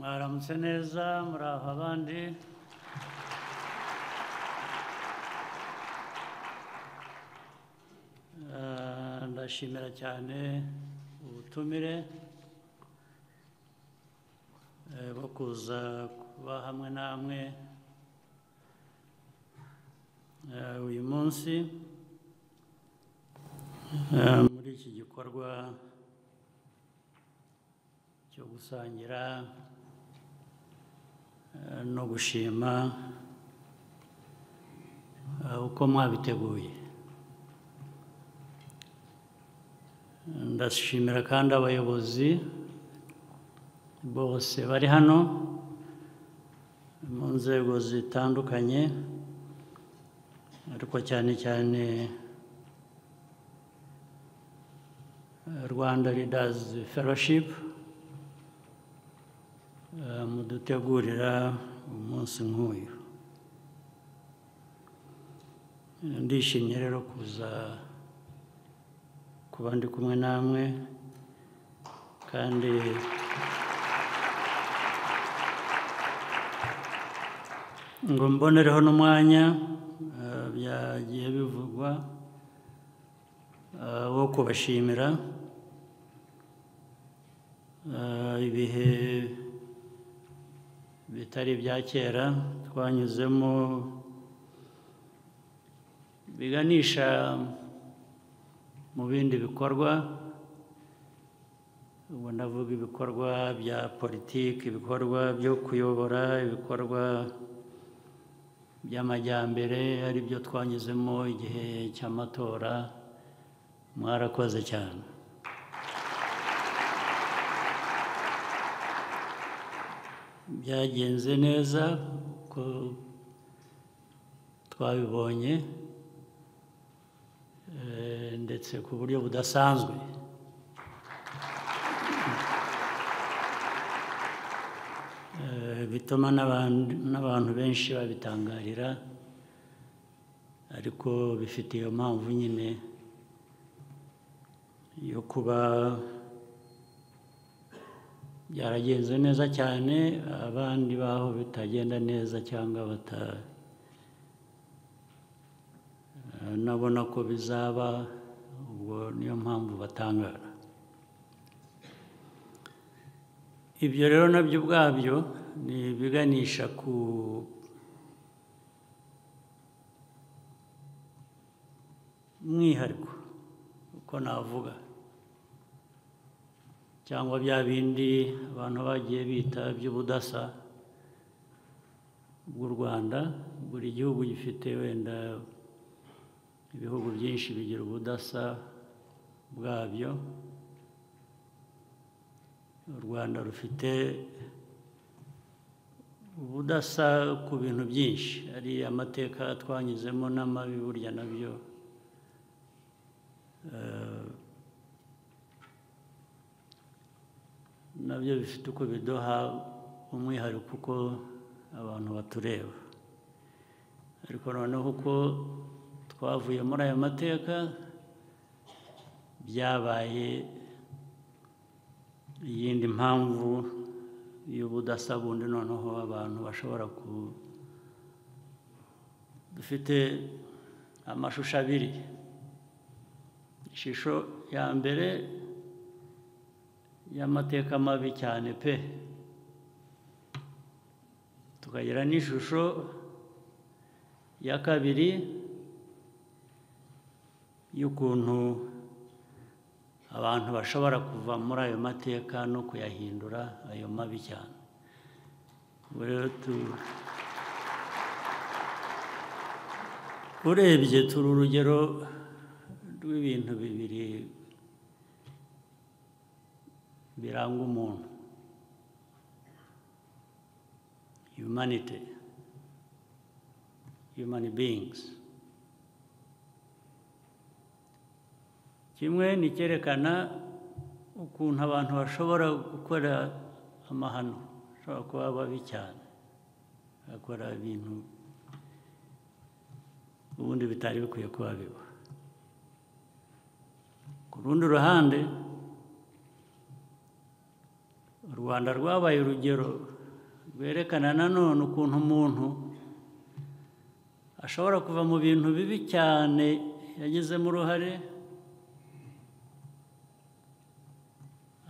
Mwaramutse neza, muraho abandi. Ndashimira cyane ubutumire bwo kuza kuba hamwe namwe uyu munsi muri iki gikorwa cyo gusangira no gushima uko mwabiteguye. Ndashimira kandi abayobozi bose bari hano mu nzego zitandukanye, ariko cyane cyane Rwanda Leaders Fellowship mudutegurira umunsi nk'uyu. Ndishimye rero kuza kuba ndi kumwe namwe, kandi ngo mbonereho n'umwanya byagiye bivugwa wo kubashimira ibihe bitari ibya kera twanyuzemo biganisha mu bindi bikorwa. Ubu ndavuga ibikorwa bya politiki, ibikorwa byo kuyobora, ibikorwa by'amajyambere, ari byo twanyuzemo igihe cy'amatora. Mwarakoze cyane. Byagenze neza uko twabibonye, ndetse ku buryo budasanzwe. Bituma n'abantu benshi babitangarira, ariko bifite iyo mpamvu nyine yo kuba byaragenze neza cyane, abandi baho bitagenda neza cyangwa nabona ko bizaba, ubwo niyo mpamvu batangara. Ibyo rero nabyo ubwabyo ni ibiganisha ku mwihariko, uko navuga, cyangwa bya bindi abantu bagiye bita by'ubudasa bw'u Rwanda. Buri gihugu gifite, wenda ibihugu byinshi bigira ubudasa bwabyo. U Rwanda rufite ubudasa ku bintu byinshi, ari amateka twanyuzemo n'amabi burya nabyo nabyo bifite uko biduha umwihariko uko abantu batureba. Ariko noneho uko twavuye muri aya mateka, byabaye iyindi mpamvu y'ubudasa bundi. Noneho abantu bashobora ku dufite amashusho abiri. Ishusho ya mbere y'amateka mabi cyane pe, tukagira n'ishusho ya kabiri y'ukuntu abantu bashobora kuva muri ayo mateka no kuyahindura ayo mabi cyane. Rero urebye turi urugero rw'ibintu bibiri biranga umuntu: humanity, human beings. Kimwe ni icyerekana ukuntu abantu bashobora gukora amahano, bashobora kuba babi cyane, bakora ibintu ubundi bitari bikwiye kuba biba. Ku rundi ruhande, U Rwanda rwabaye urugero rwerekana nanone ukuntu umuntu ashobora kuva mu bintu bibi cyane yagizemo uruhare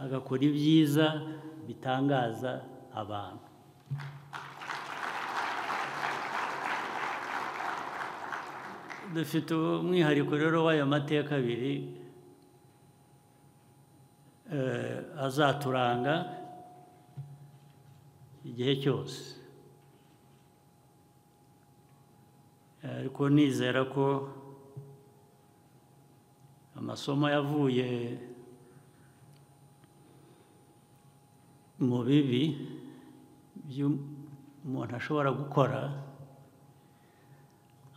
agakora ibyiza bitangaza abantu. Dufite umwihariko rero w'ayo mateka abiri azaturanga igihe cyose, ariko nizera ko amasomo yavuye mu bibi umuntu ashobora gukora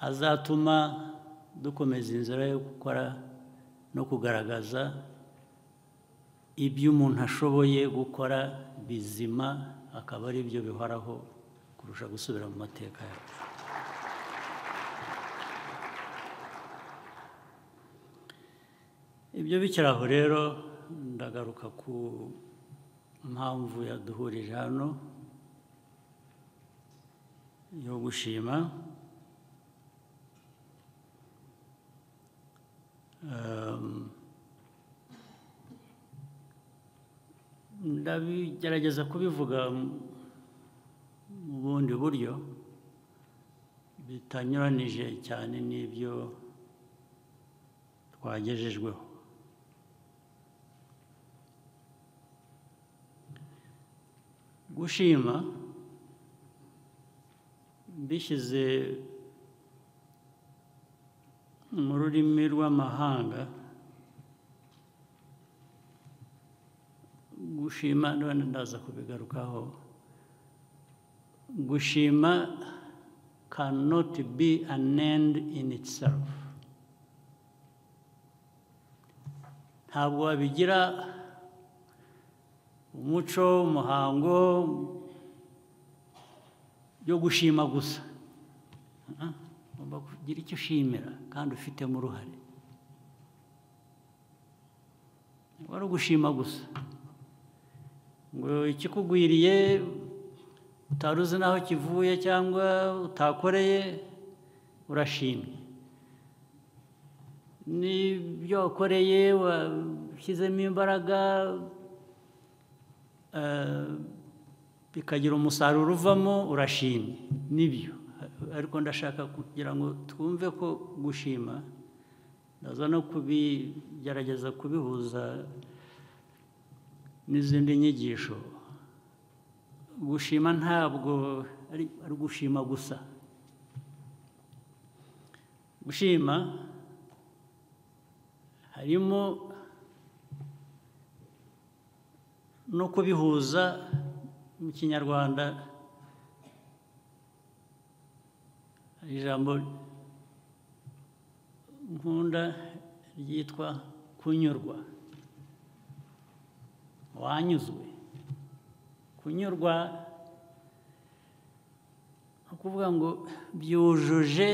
azatuma dukomeza inzira yo gukora no kugaragaza ibyo umuntu ashoboye gukora bizima, akaba ari byo bihoraho kurusha gusubira mu mateka yacu. Ibyo bikiri aho rero, ndagaruka ku mpamvu yaduhurije hano yo gushima. Ndabigerageza kubivuga mu bundi buryo bitanyuranije cyane n'ibyo twagejejweho. Gushima bishyize mu rurimi rw'amahanga, gushima none ndaza kubigarukaho, gushima cannot be an end in itself. Ntabwo wabigira umuco, umuhango yo gushima gusa. Ugomba kugira icyo ushimira kandi ufitemo uruhare. Wari ugushima gusa ngo ikikugwiriye utari uzi n'aho kivuye cyangwa utakoreye, urashimye. N'ibyo wakoreye washyizemo imbaraga bikagira umusaruro uvamo, urashimye, nibyo. Ariko ndashaka kugira ngo twumve ko gushima, ndaza no kubigerageza kubihuza n'izindi nyigisho. Gushima ntabwo ari gushima gusa. Gushima harimo no kubihuza mu Kinyarwanda. Ijambo nkunda ryitwa kunyurwa. Wanyuzwe. Kunyurwa ukuvuga ngo byujuje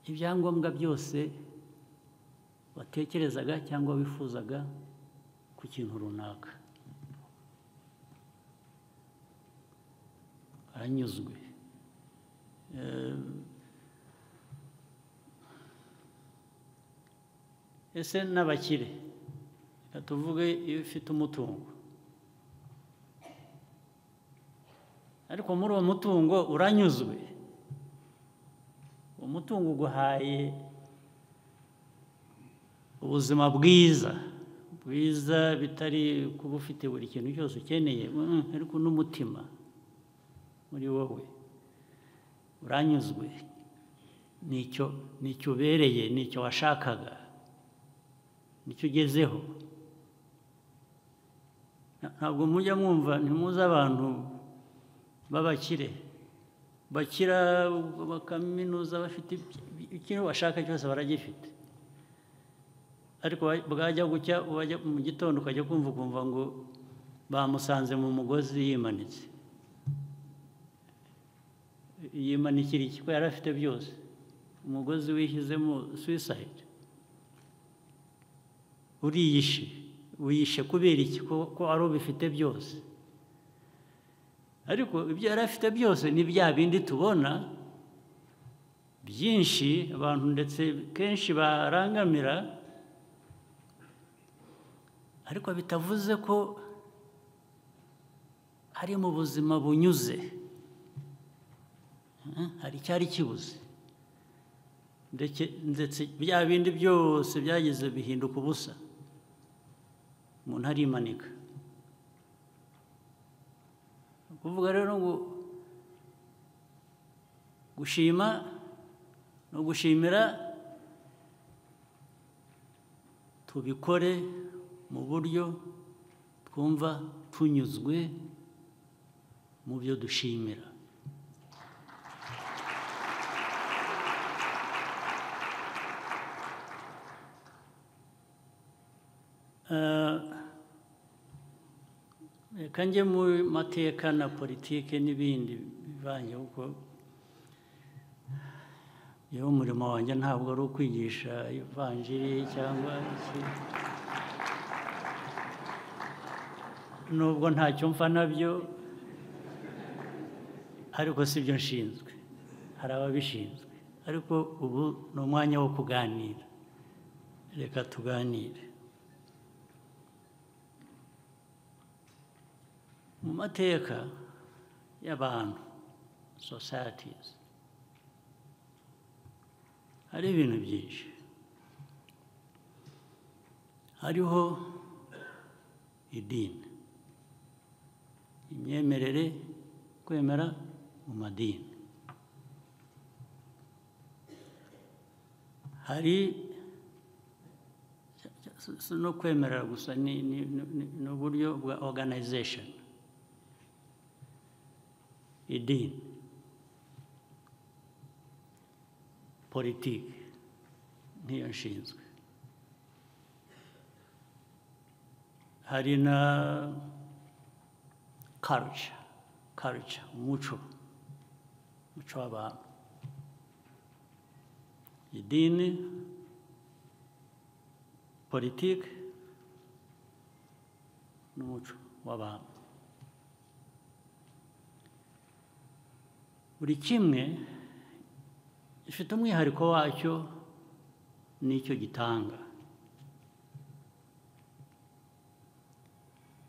ibyangombwa byose watekerezaga cyangwa wifuzaga ku kintu runaka. Aranyuzwe. Ese n'abakire, reka tuvuge iyo ufite umutungo, ariko muri uwo mutungo uranyuzwe, umutungo uguhaye ubuzima bwiza bwiza, bitari kuba ufite buri kintu cyose ukeneye, ariko n'umutima muri wowe uranyuzwe, nicyo ubereye, nicyo washakaga, nicyo ugezeho. Ntabwo mujya mwumva, ntimuzi abantu b'abakire bakira bakaminuza bafite ikintu bashaka cyose baragifite, ariko bwajya gucya wajya mu gitondo ukajya kumva ukumva ngo bamusanze mu mugozi yimanitse. Yimanikira iki ko yari afite byose? Umugozi wishyizemo suicide, uriyishe. Wiyishe kubera iki ko ari ubifite byose? Ariko ibyo yari afite byose ni bya bindi tubona byinshi abantu ndetse kenshi barangamira, ariko bitavuze ko ari mu buzima bunyuze. Hari icyari kibuze, ndetse bya bindi byose byageze bihinduka ubusa, umuntu arimanika. Kuvuga rero ngo gushima no gushimira tubikore mu buryo twumva tunyuzwe mu byo dushimira. Reka njye mu mateka na politike n'ibindi bivanye, kuko yewe umurimo wanjye ntabwo ari ukwigisha ivanjiri cyangwa iki, nubwo ntacyo mfa nabyo, ariko si byo nshinzwe, hari ababishinzwe. Ariko ubu ni umwanya wo kuganira, reka tuganire. Mu mateka y'abantu, societies, hari ibintu byinshi. Hariho idini, imyemerere, kwemera mu madini. Hari no kwemera gusa, ni uburyo bwa organization. Idini, politiki nk'iyo nshinzwe. Hari na culture, umuco w'abantu. Idini, politiki n'umuco w'abantu. Buri kimwe gifite umwihariko wacyo n'icyo gitanga,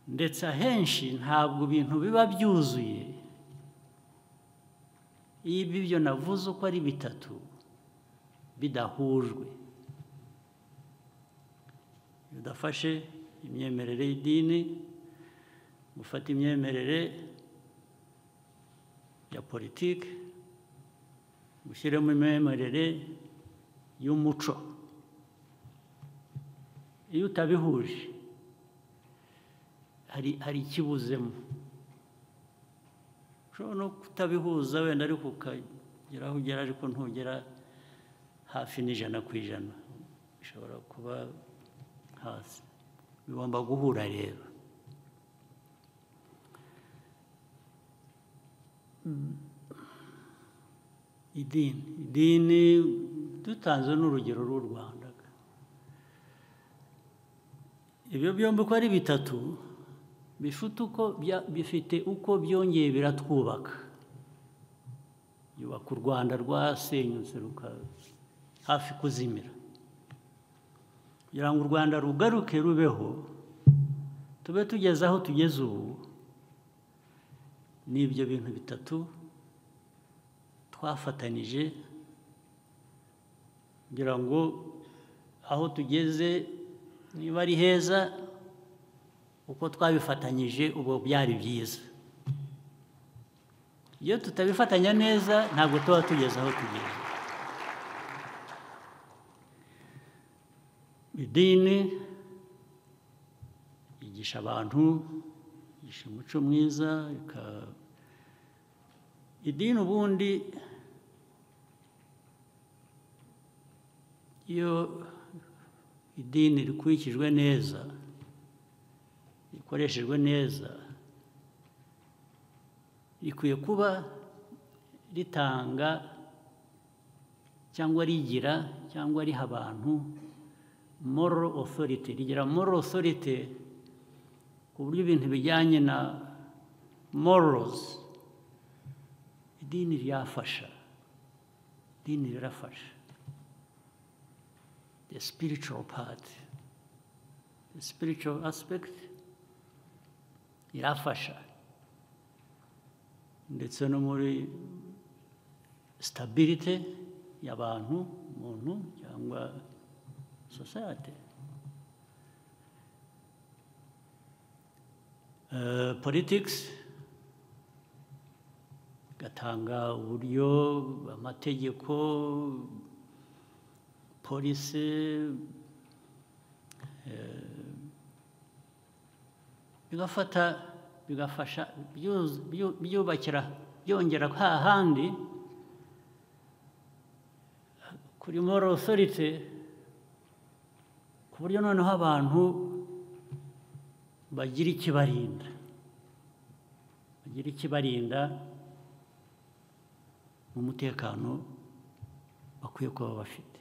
ndetse ahenshi ntabwo ibintu biba byuzuye. Iyo ibyo navuze uko ari bitatu bidahujwe, bidafashe imyemerere y'idini, gufata imyemerere ya politiki, gushyiramo imyemerere y'umuco, iyo utabihuje hari ikibuzemo. Ushobora no kutabihuza wenda, ariko ukagera aho ugera, ariko ntugera hafi n'100%, bishobora kuba hasi. Bigomba guhura rero. Idini dutanze n'urugero rw'u Rwanda, ibyo byombi uko ari bitatu bifite uko byongeye biratwubaka, yubaka u Rwanda rwasenyutse ruka hafi kuzimira. Kugira ngo u Rwanda rugaruke rubeho, tube tugeze aho tugeze ubu, n'ibyo bintu bitatu twafatanije kugira ngo aho tugeze niba ari heza, uko twabifatanyije ubu byari byiza. Iyo tutabifatanya neza ntabwo tuba tugeze aho tugeze. Idini yigisha abantu, yigisha umuco mwiza. Idini ubundi iyo idini rikurikijwe neza, rikoreshejwe neza, rikwiye kuba ritanga cyangwa rigira cyangwa riha abantu moral authority, rigira moral authority ku buryo ibintu bijyanye na morals idini ryafasha, idini rirafasha. The spiritual part, the spiritual aspect irafasha, ndetse no muri stability y'abantu, umuntu cyangwa society. Politics gatanga uburyo, amategeko, polisi, bigafata, bigafasha, byubakira, byongera hahandi kuri moral authority, ku buryo noneho abantu bagira ikibarinda, bagira ikibarinda mu mutekano bakwiye kuba bafite.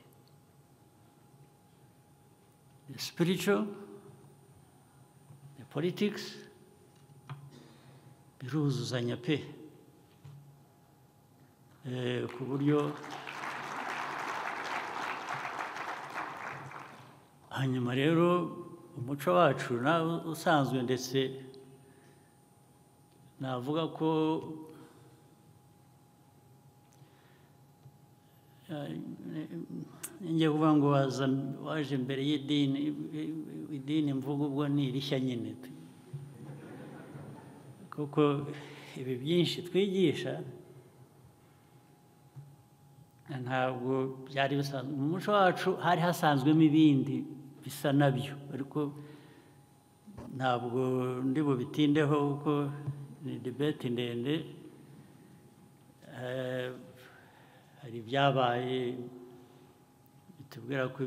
The spiritual, the politics biruzuzanya pe, ku buryo hanyuma rero umuco wacu usanzwe, ndetse navuga ko ngiye kuvuga ngo waje mbere y'idini, idini mvuga ubwo ni irishya nyine, kuko ibi byinshi twigisha ntabwo byari bisanzwe mu muco wacu. Hari hasanzwemo ibindi bisa nabyo, ariko ntabwo ndi bubitindeho kuko ni debate ndende. Hari ibyabaye bitubwira ko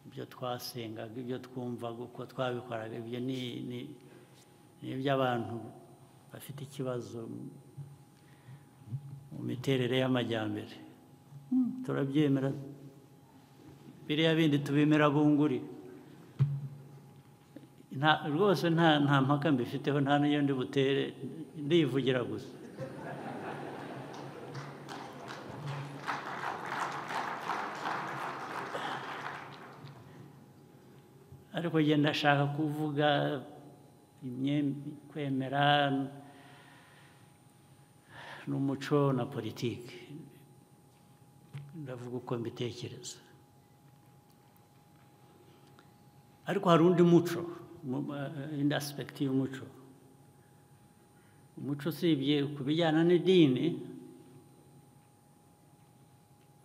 ibyo twasengaga, ibyo twumvaga, uko twabikoraga, ibyo ni iby'abantu bafite ikibazo mu miterere y'amajyambere. Turabyemera, biriya bindi tubimera bunguri rwose, nta mpaka mbifiteho, nta n'iyo ndi butere, ndivugira gusa. Ariko njye ndashaka kuvuga kwemera n'umuco na politiki, ndavuga uko mbitekereza. Ariko hari undi muco, indi aspect y'umuco. Umuco usibye ku bijyana n'idini,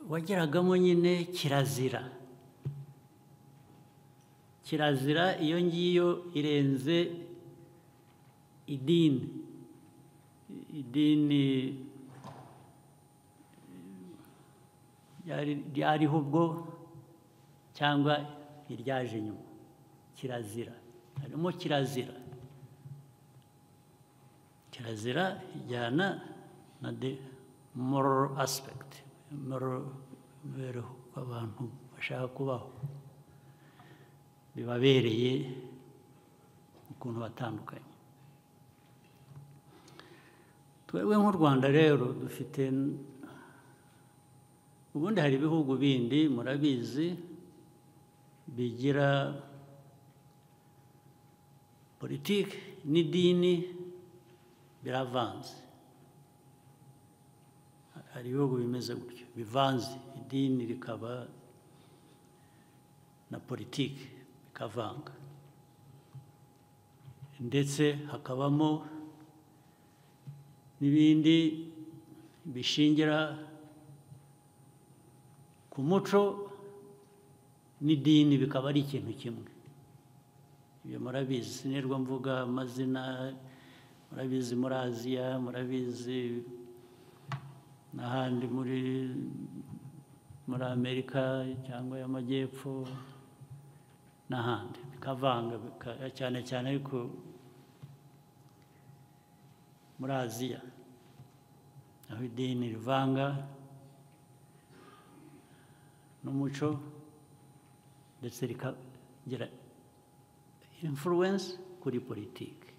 wageragamo nyine kirazira. Kirazira iyo ngiyo irenze idini. Idini ryariho ubwo cyangwa iryaje nyuma. Kirazira harimo kirazira, kirazira ijyana na the moral aspect, moral mibereho abantu bashaka kubaho, bibabereye ukuntu batandukanye. Twebwe nk'u Rwanda rero dufite, ubundi hari ibihugu bindi murabizi bigira politiki n'idini biravanze. Hari ibihugu bimeze gutyo bivanze, idini rikaba na politiki bikavanga, ndetse hakabamo n'ibindi bishingira ku muco n'idini bikaba ari ikintu kimwe. Ibyo murabizi, sinirwa mvuga amazina, murabizi muri Aziya, murabizi n'ahandi muri Amerika cyangwa y'Amajyepfo n'ahandi, bikavanga cyane cyane ariko muri Aziya aho idini rivanga n'umuco ndetse rikagira influence kuri politiki.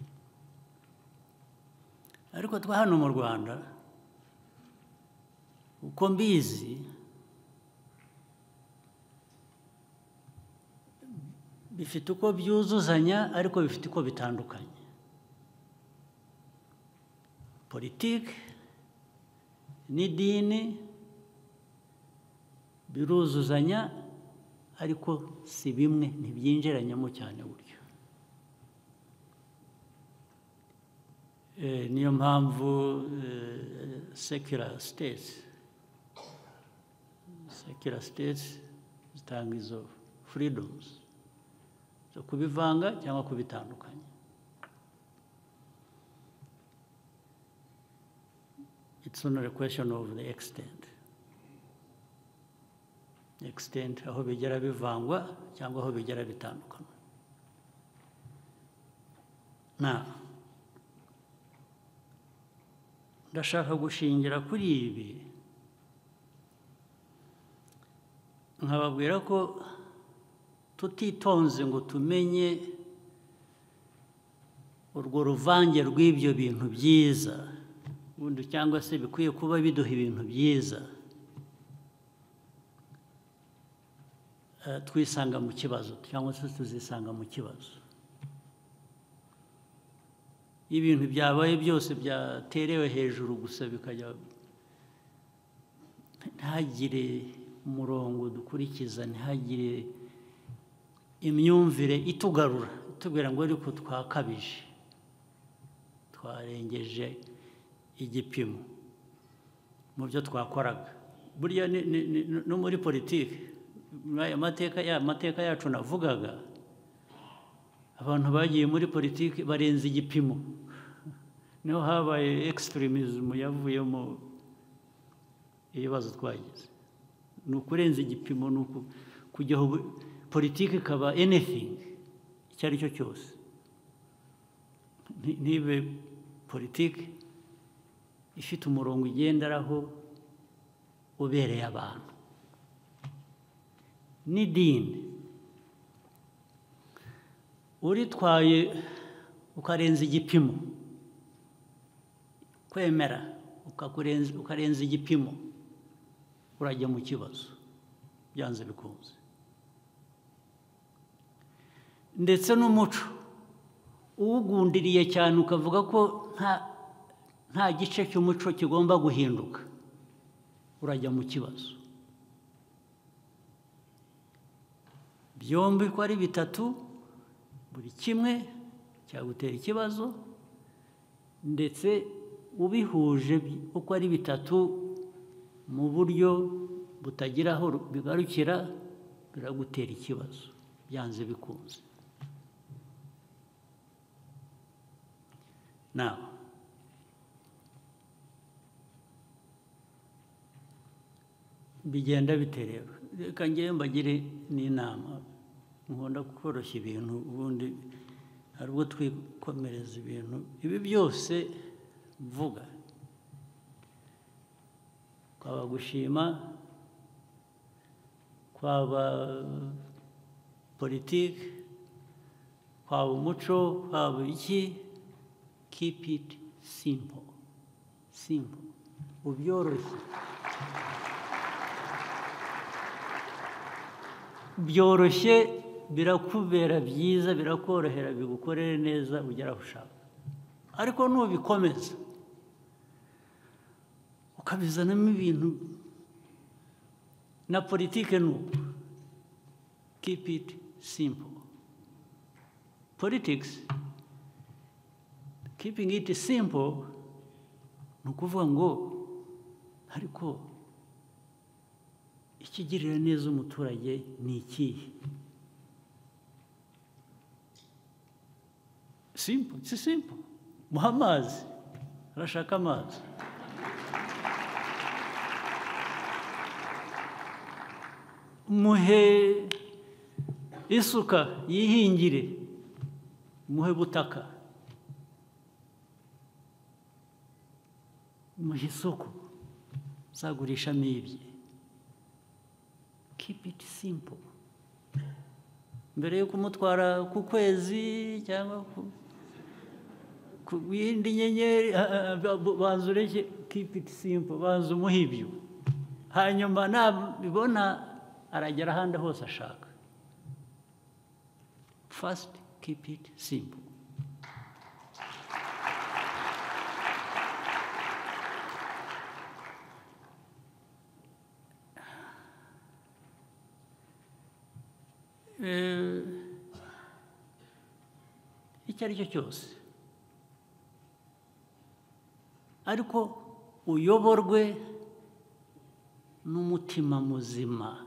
Ariko twa hano mu Rwanda uko mbizi bifite uko byuzuzanya ariko bifite uko bitandukanye. Politiki n'idini biruzuzanya ariko si bimwe, ntibyinjiranyamo cyane buryo. Niyo mpamvu secular states zitanga izo freedoms zo kubivanga cyangwa kubitandukanya. It's not a question of the extent. Extent aho bigera bivangwa cyangwa aho bigera bitandukana. Na ndashaka gushingira kuri ibi nkababwira ko tutitonze ngo tumenye urwo ruvange rw'ibyo bintu byiza ubundi cyangwa se bikwiye kuba biduha ibintu byiza, twisanga mu kibazo cyangwa se tuzisanga mu kibazo. Ibintu byabaye byose byaterewe hejuru gusa bikajya, ntihagire umurongo dukurikiza, ntihagire imyumvire itugarura itubwira ngo ariko twakabije, twarengeje igipimo mu byo twakoraga. Burya no muri politiki, amateka yacu navugaga, abantu bagiye muri politiki barenze igipimo, niho habaye extremism yavuyemo ibibazo twagize. Ni ukurenza igipimo, ni kujyaho politiki ikaba anything, icyo ari cyo cyose, ntibe politiki ifite umurongo igenderaho ubereye abantu. N'idini uritwaye ukarenza igipimo, kwemera ukarenza igipimo, urajya mu kibazo byanze bikunze. Ndetse n'umuco uwugundiriye cyane ukavuga ko nta gice cy'umuco kigomba guhinduka, urajya mu kibazo. Byombi ko ari bitatu, buri kimwe cyagutera ikibazo, ndetse ubihuje uko ari bitatu mu buryo butagira aho bigarukira, biragutera ikibazo byanze bikunze. Now, bigenda bite rero? Reka ngewe mbagire n'inama. Nkunda koroshya ibintu, ubundi hari ubwo twikomereza ibintu. Ibi byose mvuga, kwaba gushima, kwaba politiki, kwaba umuco, kwaba iki, keep it simple, simple, ubyoroshye. Byoroshye birakubera byiza, birakorohera, bigukorere neza, ugera aho ushaka. Ariko nubikomeza ukabizanamo ibintu na politike, nuko keep it simple. Politics, keeping it simple ni ukuvuga ngo ariko ikigirira neza umuturage ni ikihe? Simple, it's simple. Muha amazi, arashaka amazi. Muhe isuka yihingire, muhe butaka, muhe isoko zagurishamo ibye. Keep it simple. Mbere yo kumutwara ku kwezi cyangwa ku yindi nyenyeri, banza ureke, keep it simple, banza umuhe ibyo, hanyuma nabibona aragera ahandi hose ashaka. First, keep it simple. Icyo ari cyo cyose, ariko uyoborwe n'umutima muzima.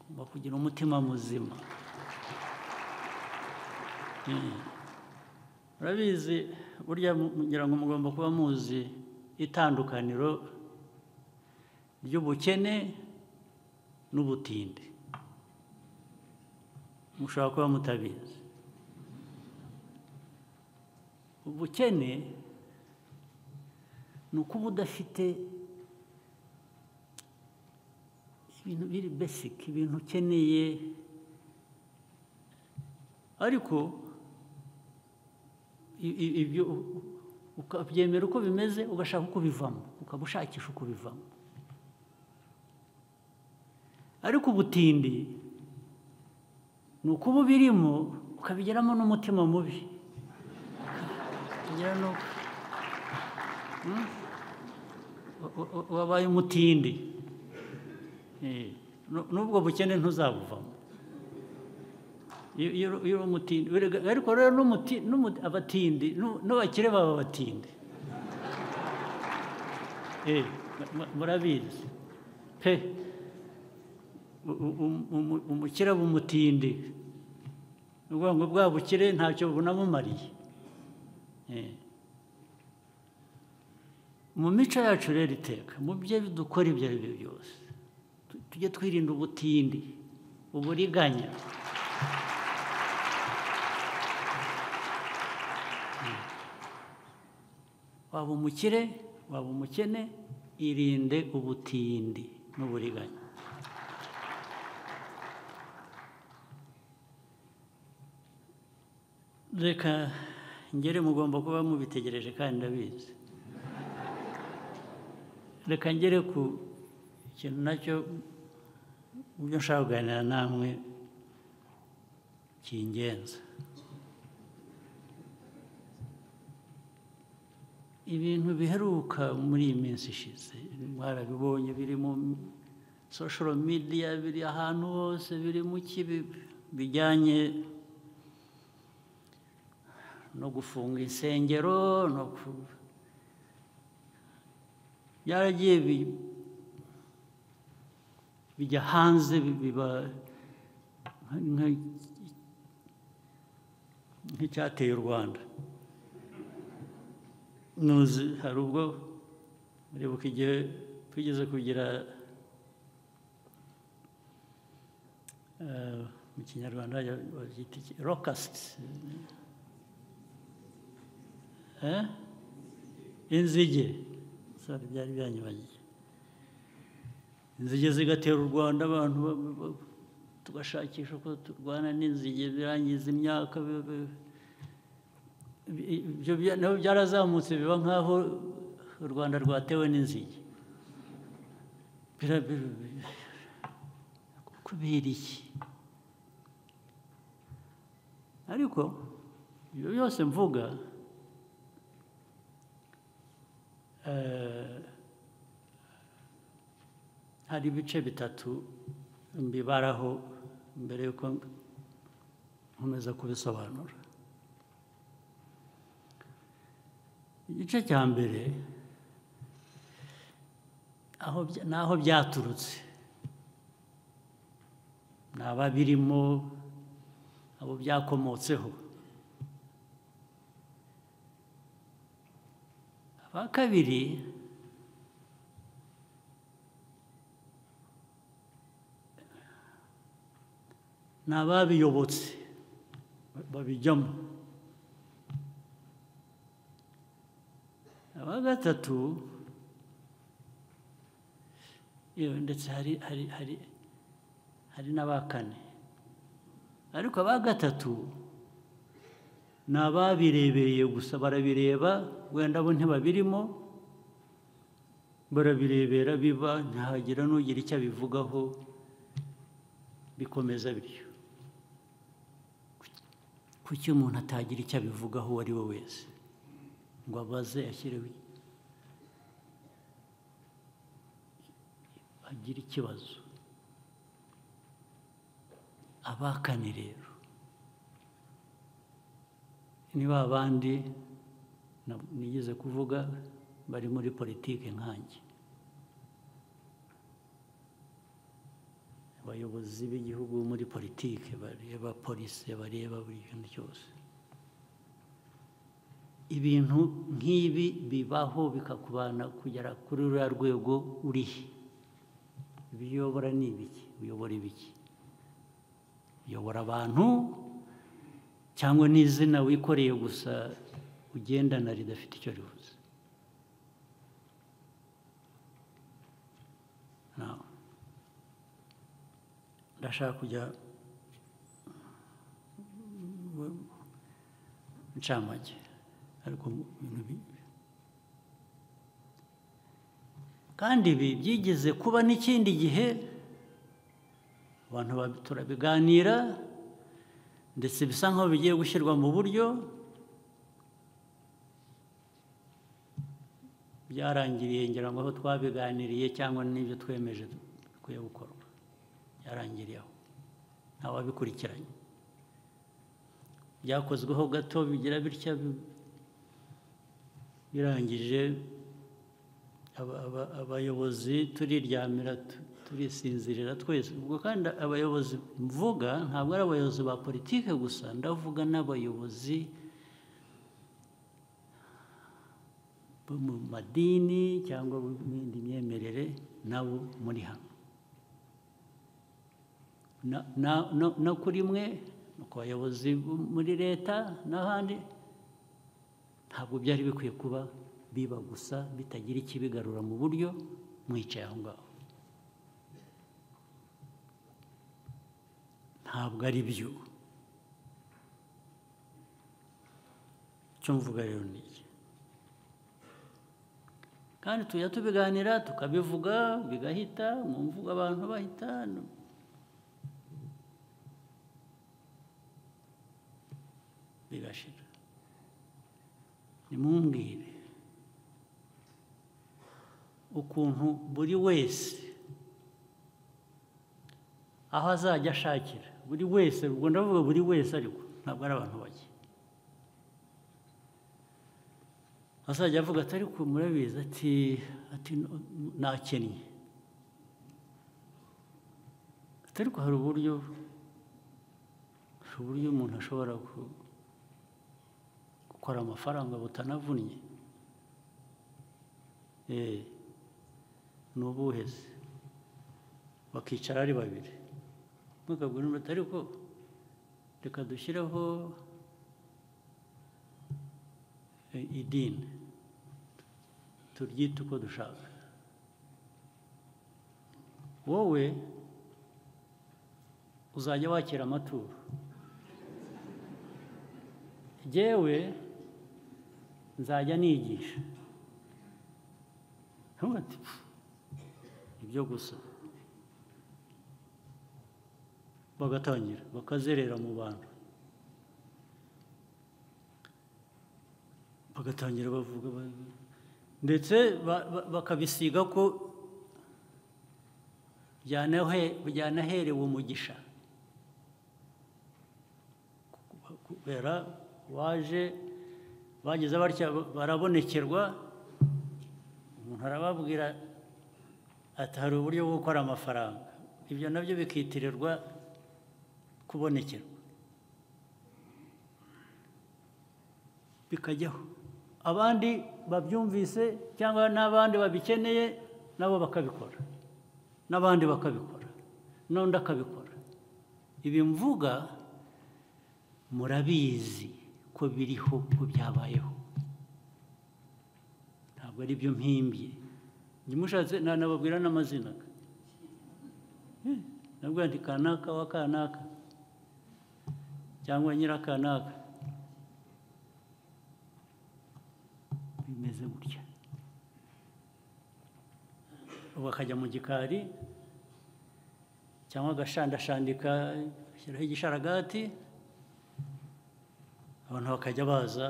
Ugomba kugira umutima muzima. Urabizi burya, ngira ngo mugomba kuba muzi itandukaniro ry'ubukene n'ubutindi. Mushobora kuba mutabizi. Ubukene ni ukuba udafite ibintu biri basic, ibintu ukeneye, ariko ibyo ukabyemera uko bimeze, ugashaka uko bivamo, ukaba ushakisha uko bivamo. Ariko ubutindi ni ukuba ubirimo ukabigeramo n'umutima mubi, wabaye umutindi, n'ubwo bukene ntuzabuvamo iyo uri umutindi. Ariko rero abatindi n'abakire baba abatindi, murabizi pe. Umukire aba umutindi, ni ukuvuga ngo bwa bukire ntacyo bunamumariye. Mu mico yacu rero iteka, mu byo dukora ibyo ari byo byose, tujye twirinda ubutindi, uburiganya. Waba umukire, waba umukene, irinde ubutindi n'uburiganya. Reka ngere, mugomba kuba mubitegereje kandi ndabizi. Reka ngere ku kintu nacyo mu byo nshaka kuganira namwe kingenza. Ibintu biheruka muri iyi minsi ishize mwarabibonye, biri mu social media, biri ahantu hose, biri mu kibi bijyanye no gufunga insengero, no byaragiye bijya hanze, biba nk'icyateye u Rwanda. Nuzi hari ubwo muribuka igihe twigeze kugira mu Kinyarwanda babyita iki, locust, inzige, sorry byari byanyibagiye. Inzige zigatera u Rwanda, abantu tugashakisha uko turwana n'inzige, birangiza imyaka, ibyo nabo byarazamutse biba nk'aho u Rwanda rwatewe n'inzige. Kubera iki? Ariko ibyo byose mvuga hari ibice bitatu mbibaraho mbere yuko nkomeza kubisobanura. Igice cya mbere naho byaturutse, ni ababirimo, abo byakomotseho. Aba kabiri ni ababiyobotse babijyamo. Aba gatatu, ndetse hari hari hari hari n'aba kane, Ariko aba gatatu ni ababirebereye gusa, barabireba, wenda bo ntibabirimo, barabirebera biba, ntihagira n'ugira icyo abivugaho, bikomeza bityo. Kuki umuntu atagira icyo abivugaho uwo ari we wese ngo abaze, ashyireho, agire ikibazo? Abakane rero ni ba bandi nigeze kuvuga bari muri politike nkanjye, abayobozi b'igihugu muri politike bareba polisi, bareba buri kintu cyose. Ibintu nk'ibi bibaho bikakubana kugera kuri ruriya rwego urihe. Ibyo uyobora ni ibiki? Uyobora ibiki? Uyobora abantu cyangwa n'izina wikoreye gusa ugendana ridafite icyo rivuze? Ndashaka kujya ncamake, ariko ibintu kandi ibi byigeze kuba n'ikindi gihe, abantu turabiganira, ndetse bisa nkaho bigiye gushyirwa mu buryo, byarangiriye ngira ngo aho twabiganiriye cyangwa n'ibyo twemeje bikwiye gukorwa byarangiriye aho, ntawabikurikiranye. Byakozweho gato bigira bitya, birangije abayobozi turiryamira, turisinzirira twese. Ubwo kandi abayobozi mvuga ntabwo ari abayobozi ba politike gusa, ndavuga n'abayobozi bo mu madini cyangwa mu yindi myemerere nabo muri hano. No kuri mwe, no ku bayobozi muri leta n'ahandi, ntabwo byari bikwiye kuba biba gusa bitagira ikibigarura mu buryo mwicaye aho ngaho. Ntabwo ari byo. Icyo mvuga rero ni iki, kandi tujya tubiganira tukabivuga bigahita mu mvugo, abantu bahita bigashira. Nimumbwire ukuntu buri wese aho azajya ashakira, buri wese, ubwo ndavuga buri wese ariko ntabwo ari abantu bake, azajya avuga ati ariko murabizi, ati nakennye, ati ariko hari uburyo umuntu ashobora gukora amafaranga butanavunnye. Ni ubuhe se? Bakicara ari babiri, mukabwira undi ati ariko reka dushyireho idini, turyite uko dushaka, wowe uzajya wakira amaturo, jyewe nzajya nigisha. Ibyo gusa. Bagatangira bakazerera mu bantu, bagatangira bavuga, ndetse bakabisiga ko byanaherewe umugisha, kubera waje bageze batya barabonekerwa, umuntu arababwira ati hari uburyo bwo gukora amafaranga, ibyo nabyo bikitirirwa kubonekerwa, bikajyaho. Abandi babyumvise cyangwa n'abandi babikeneye nabo bakabikora, n'abandi bakabikora, n'undi akabikora. Ibi mvuga murabizi ko biriho, ko byabayeho, ntabwo ari byo mpimbye. Njye mushatse nanababwira n'amazina, nabwo nti kanaka wa kanaka. cyangwa nyirakanaka bimeze gutya, ubu akajya mu gikari cyangwa agashandashandika ashyiraho igisharagati, abantu bakajya baza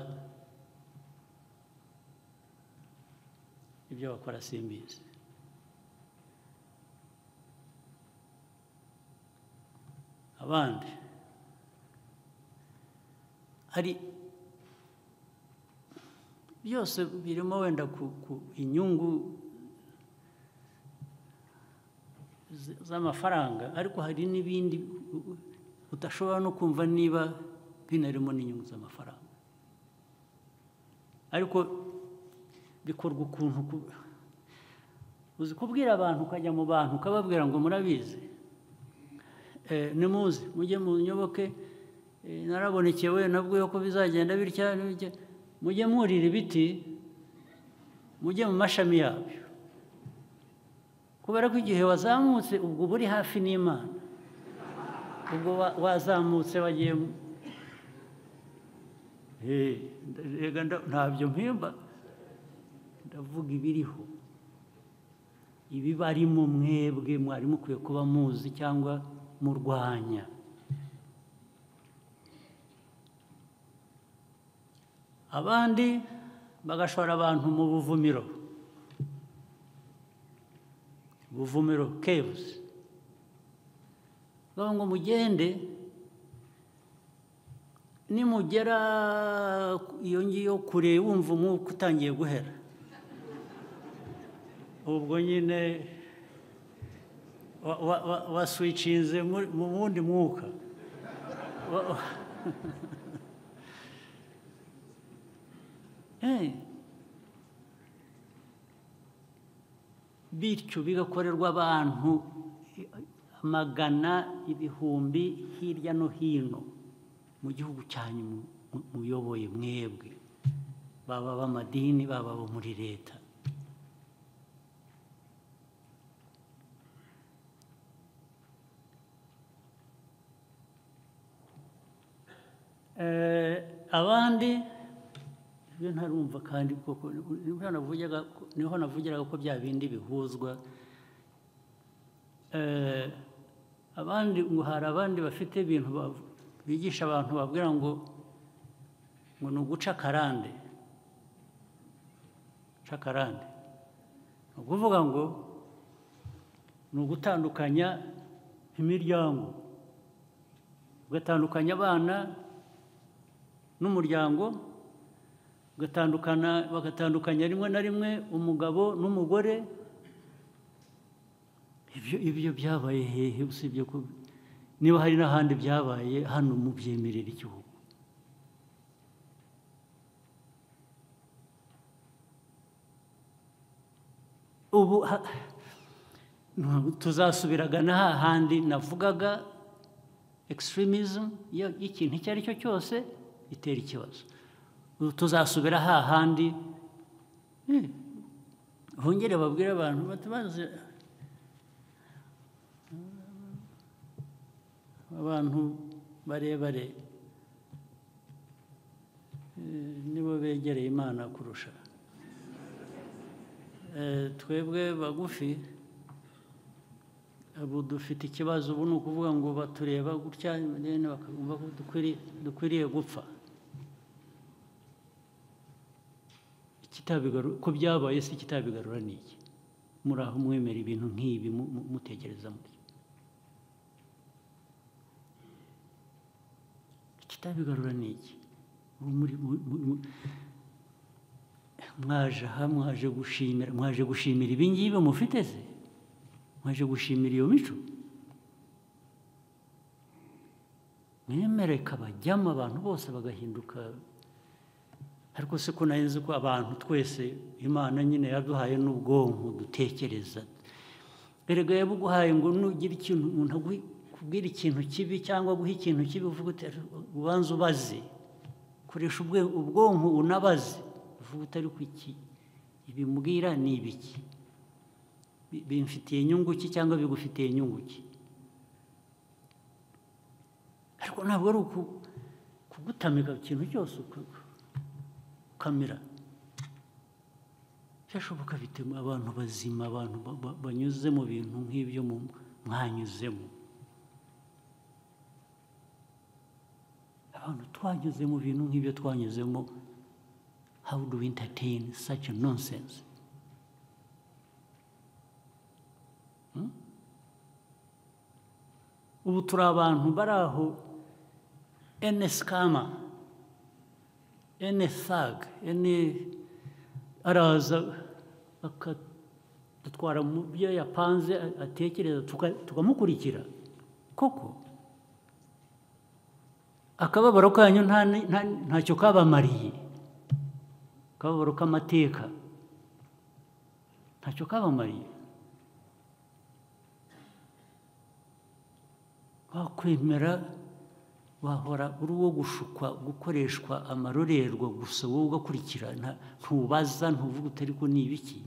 ibyo bakora simbizi. Abandi hari byose birimo wenda ku inyungu z'amafaranga, ariko hari n'ibindi udashobora no kumva niba binarimo n'inyungu z'amafaranga, ariko bikorwa ukuntu uzi kubwira abantu, ukajya mu bantu ukababwira ngo murabizi, nimuze mujye mu nyoboke, narabonekewe nabwo ko bizagenda bitya, mujye mwurira ibiti, mujye mu mashami yabyo, kubera ko igihe wazamutse ubwo buri hafi n'Imana, ubwo wazamutse wagiye ntabyo mpimba, ndavuga ibiriho, ibibarimo mwebwe mwari mukwiye kuba muzi cyangwa murwanya. Abandi bagashora abantu mu buvumiro, buvumiro caves, bavuga ngo mugende, nimugera iyo ngiyo kure wumva umwuka utangiye guhera, ubwo nyine waswicinze mu wundi mwuka. Bityo bigakorerwa abantu amagana ibihumbi hirya no hino mu gihugu cyanyu muyoboye mwebwe, baba b'amadini, baba bo muri leta. Abandi ibyo ntarumva kandi koko niho navugiraga ko bya bindi bihuzwa. Abandi ngo hari abandi bafite ibintu bigisha abantu babwira ngo ni uguca akarande, guca akarande ni ukuvuga ngo ni ugutandukanya imiryango, ugatandukanya abana n'umuryango, ugatandukana bagatandukanya rimwe na rimwe umugabo n'umugore. Ibyo byabaye hehe usibye ko niba hari n'ahandi byabaye hano mu byemerera igihugu? Ubu tuzasubiraga na hahandi navugaga extremism y'ikintu icyo ari cyo cyose itera ikibazo. Tuzasubira hahandi hongere babwire abantu batabaze abantu barebare nibo begereye Imana kurusha twebwe bagufi. Ubu dufite ikibazo, ubu ni ukuvuga ngo batureba gutya bakumva ko dukwiriye gupfa. Ko byabaye se kitabigarura ni iki? Muri aho mwemera ibintu nk'ibi mutekereza mutyo, kitabigarura ni iki? Mwaje aha mwaje gushimira ibi ngibi mufite se? Mwaje gushimira iyo mico? Mwemere kabajyamo abantu bose bagahinduka. Ariko se ko nari nzi ko abantu twese Imana nyine yaduhaye n'ubwonko dutekereza, erega yabuguhaye ngo nugira ikintu umuntu akubwira ikintu kibi cyangwa guha ikintu kibi uvuga uti ubanza ubaze, koresha ubwonko unabaze, uvuga utari ku iki ibimbwira ni ibiki, bimfitiye inyungu ki cyangwa bigufitiye inyungu ki? Ariko ntabwo ari uku Kugutamika ikintu cyose ukamira. Byashoboka bite abantu bazima, abantu banyuze mu bintu nk'ibyo mwanyuzemo? Abantu twanyuze mu bintu nk'ibyo twanyuzemo, how do we entertain such a nonsense? Ubu turi abantu bari aho, any scammer, any thug, any araza akadutwara mu byo yapanze atekereza, tukamukurikira koko. Akababaro kanyu ntacyo kabamariye, akababaro k'amateka ntacyo kabamariye. Wakwemera wahora uri uwo gushukwa, gukoreshwa amarorerwa gusa, wowe ugakurikira, ntubaza, ntuvuga uti ariko ni ibiki,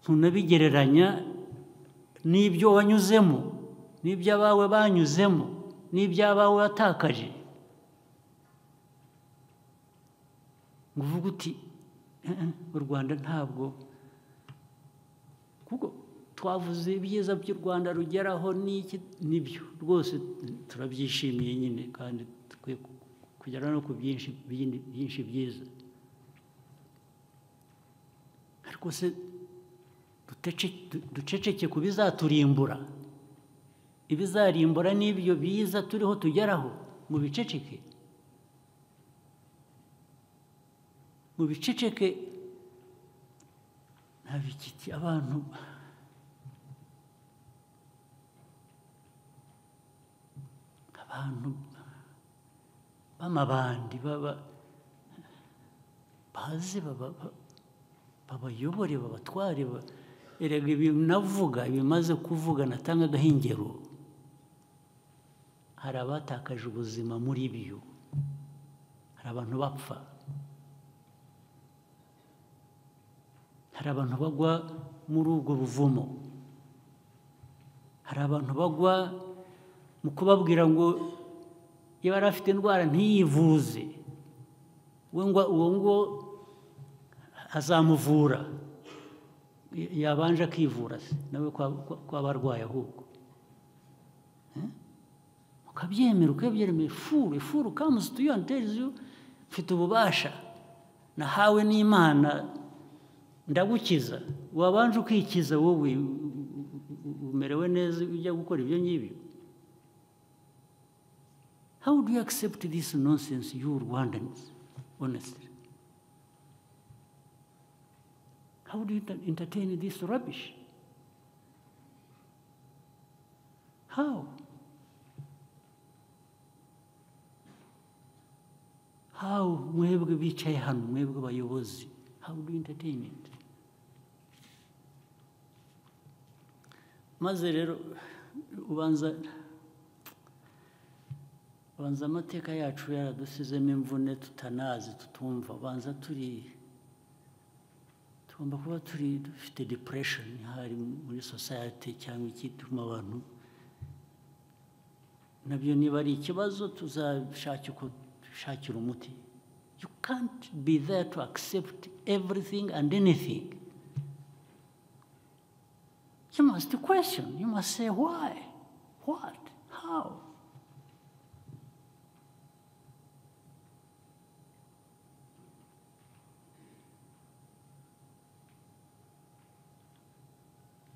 ntunabigereranya n'ibyo wanyuzemo, n'ibyo abawe banyuzemo, n'ibyo abawe watakaje, ngo uvuge uti u Rwanda ntabwo, kuko twavuze ibyiza by'u Rwanda rugeraho n'iki, nibyo rwose turabyishimiye nyine, kandi dukwiye kugera no ku byinshi byinshi byiza. Ariko se duceceke ku bizaturimbura? Ibizarimbura n'ibyo biza turiho tugeraho, mu biceceke, mu biceceke. Nta abantu b'amabandi baze babayobore, babatware. Erega ibi navuga, ibimaze kuvuga, natanga agahingero, hari abatakaje ubuzima muri byo, hari abantu bapfa, hari abantu bagwa muri ubwo buvumo, hari abantu bagwa mu kubabwira ngo iyo yari afite indwara ntiyivuze, we ngo uwo ngo azamuvura, yabanje akivura se nawe kwaba arwaye ahubwo. Ukabyemera, ukabyemera. Furu comes to you and tells you, mfite ububasha nahawe n'Imana, ndagukiza. Wabanje ukikiza wowe, umerewe neza, ujya gukora ibyo ngibyo. How do you accept this nonsense, you Rwandans, honestly? How do you entertain this rubbish? How? How mwebwe bicaye hano, mwebwe bayobozi, how do you entertain it? Maze rero ubanza amateka yacu yaradusizemo imvune tutanazi, tutumva. Ubanza tugomba kuba turi dufite depression hari muri society, cyangwa ikituma abantu nabyo niba ari ikibazo tuzashaka uko dushakira umuti. You can't be there to accept everything and anything. You must question, you must say why, what, how.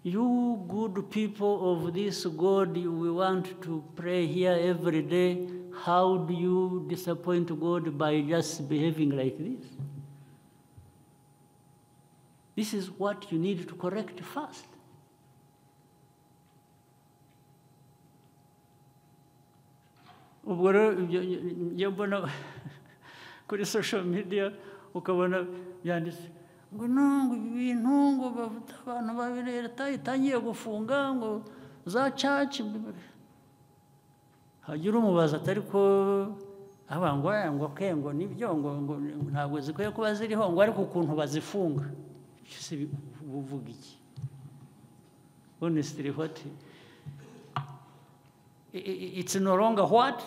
You good people of this God, we want to pray here every day. How do you disappoint God by just behaving like this? This is what you need to correct first. Ubwo rero njya mbona kuri social media ukabona byanditse ngo no, ngo ibintu ngo bavuta abantu babiri, leta itangiye gufunga ngo za church. Hagira umubaza atari ko aba ngo ngo ke ngo nibyo ngo ntabwo zikwiye kuba ziriho, ngo ariko ukuntu bazifunga se buvuga iki? Honestly, what It's no longer what,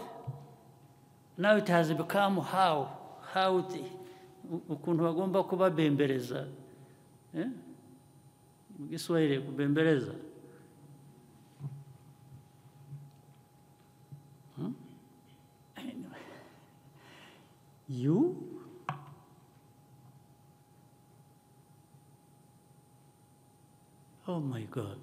now it has become how ukuntu bagomba kubabembereza, mu Giswahili kubembereza. You oh my God.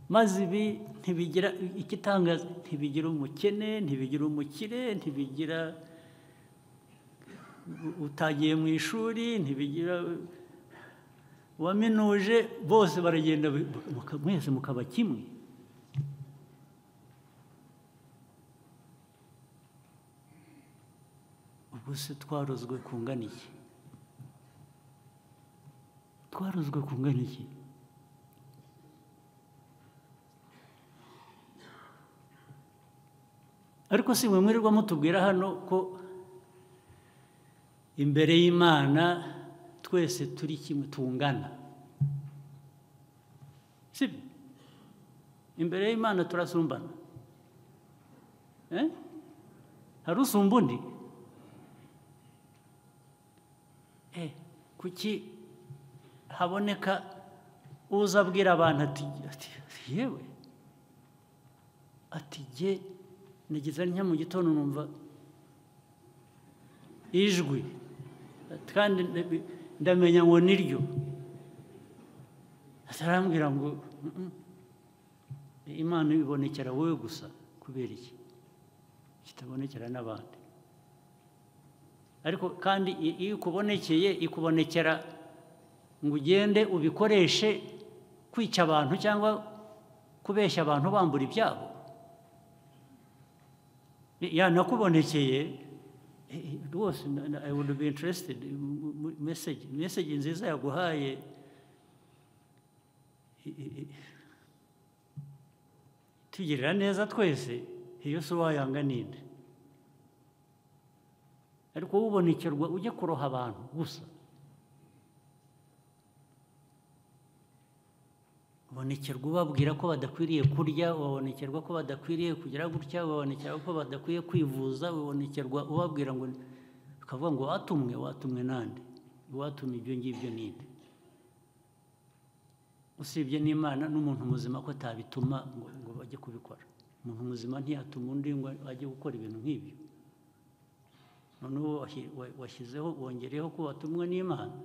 Maze ibi ntibigira ikitangaza, ntibigira umukene, ntibigira umukire, ntibigira utagiye mu ishuri, ntibigira waminuje, bose baragenda mwese mukaba kimwe. Ubwo se twarozwe kungana iki? Twarozwe kungana iki? Ariko si mwe mwirirwa mutubwira hano ko imbere y'Imana twese turi kimwe, tungana. Sibyo? Imbere y'Imana turasumbana. Hari usumba undi? Kuki haboneka uza abwira abantu ati yewe, ati jye nageze ntya mu gitondo numva ijwi kandi ndamenya ngo niryo, atarambwira ngo Imana ibonekera wowe gusa, kubera iki kitabonekera n'abandi? Ariko kandi iyo ikubonekeye ikubonekera ngo ugende ubikoreshe kwica abantu cyangwa kubeshya abantu bambura ibyabo. Yanakubonekeye rwose, I would be interested message nziza yaguhaye tugirira neza twese, iyo si wayanga ninde? Ariko ubonekerwa ujya kuroha abantu gusa, ubonekerwa ubabwira ko badakwiriye kurya, ubonekerwa ko badakwiriye kugira gutya, ubonekerwa ko badakwiye kwivuza, ubonekerwa ubabwira ngo, ukavuga ngo watumwe, watumwe nande? Watumwe ibyo ngibyo ninde? Usibye n'Imana n'umuntu muzima ko atabituma ngo bajye kubikora. Umuntu muzima ntiyatuma undi ngo ajye gukora ibintu nk'ibyo. Noneho washyizeho, wongereyeho ko watumwe n'Imana.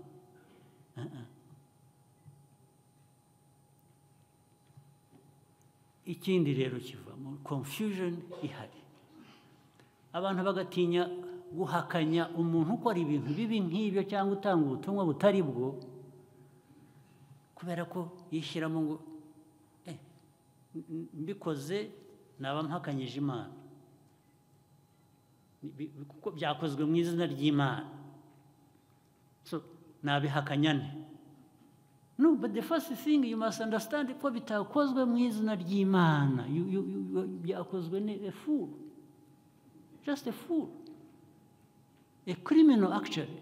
Ikindi rero kiva mu confusion ihari, abantu bagatinya guhakanya umuntu ukora ibintu bibi nk'ibyo cyangwa utanga ubutumwa butari bwo, kubera ko yishyiramo ngo mbikoze naba mpakanyije Imana, kuko byakozwe mu izina ry'Imana, so nabihakanya nte? No, but the first thing you must understand ko bitakozwe mu izina ry'Imana, byakozwe ni a fool, just a fool, a criminal actually.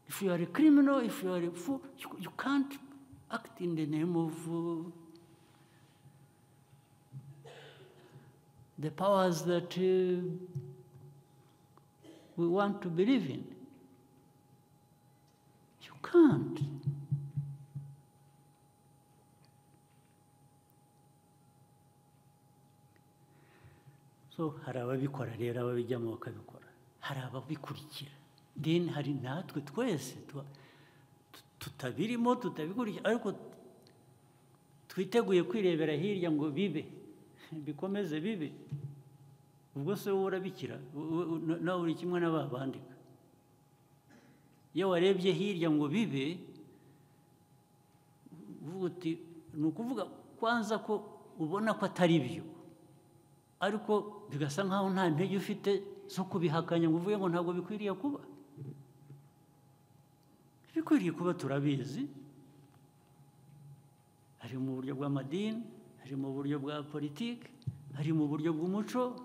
If you are a criminal, if you are a fool, you can't act in the name of the powers that we want to believe in. You can't. So hari ababikora rero, ababijyamo bakabikora, hari ababikurikira. Then hari natwe twese tutabirimo, tutabikurikira, ariko twiteguye kwirebera hirya ngo bibe, bikomeze bibe. Ubwo se wowe urabikira, nawe uri kimwe n'ababandika. Iyo warebye hirya ngo bibe, uvuga uti ni ukuvuga kwanza ko ubona ko atari byo, ariko bigasa nkaho nta ntege ufite zo kubihakanya ngo uvuge ngo ntabwo bikwiriye kuba. Bikwiriye kuba turabizi, hari mu buryo bw'amadini, hari mu buryo bwa politiki, hari mu buryo bw'umuco,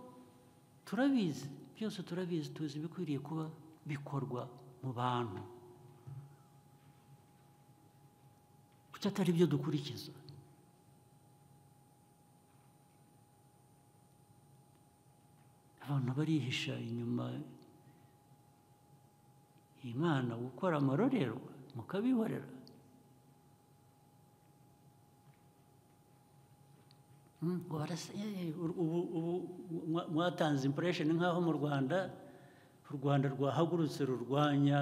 turabizi byose, turabizi, tuzi ibikwiriye kuba. bikorwa mu bantu. Kuki atari byo dukurikiza? Abantu barihisha inyuma Imana gukora amarorerwa mukabihorera. Ubu mwatanze impression nk'aho mu Rwanda u Rwanda rwahagurutse rurwanya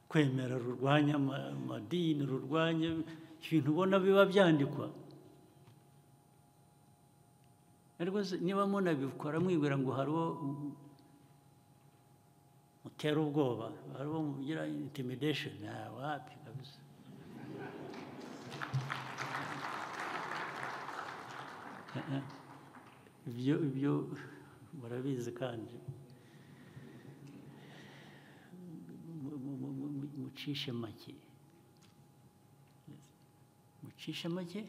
kwemera, rurwanya amadini, rurwanya ibintu ubona biba byandikwa. Ariko niba munabikora mwibwira ngo hari uwo mutera ubwoba, hari uwo mugira intimidation, wapi kabisa. Ibyo murabizi kandi mucishe make, mucishe make,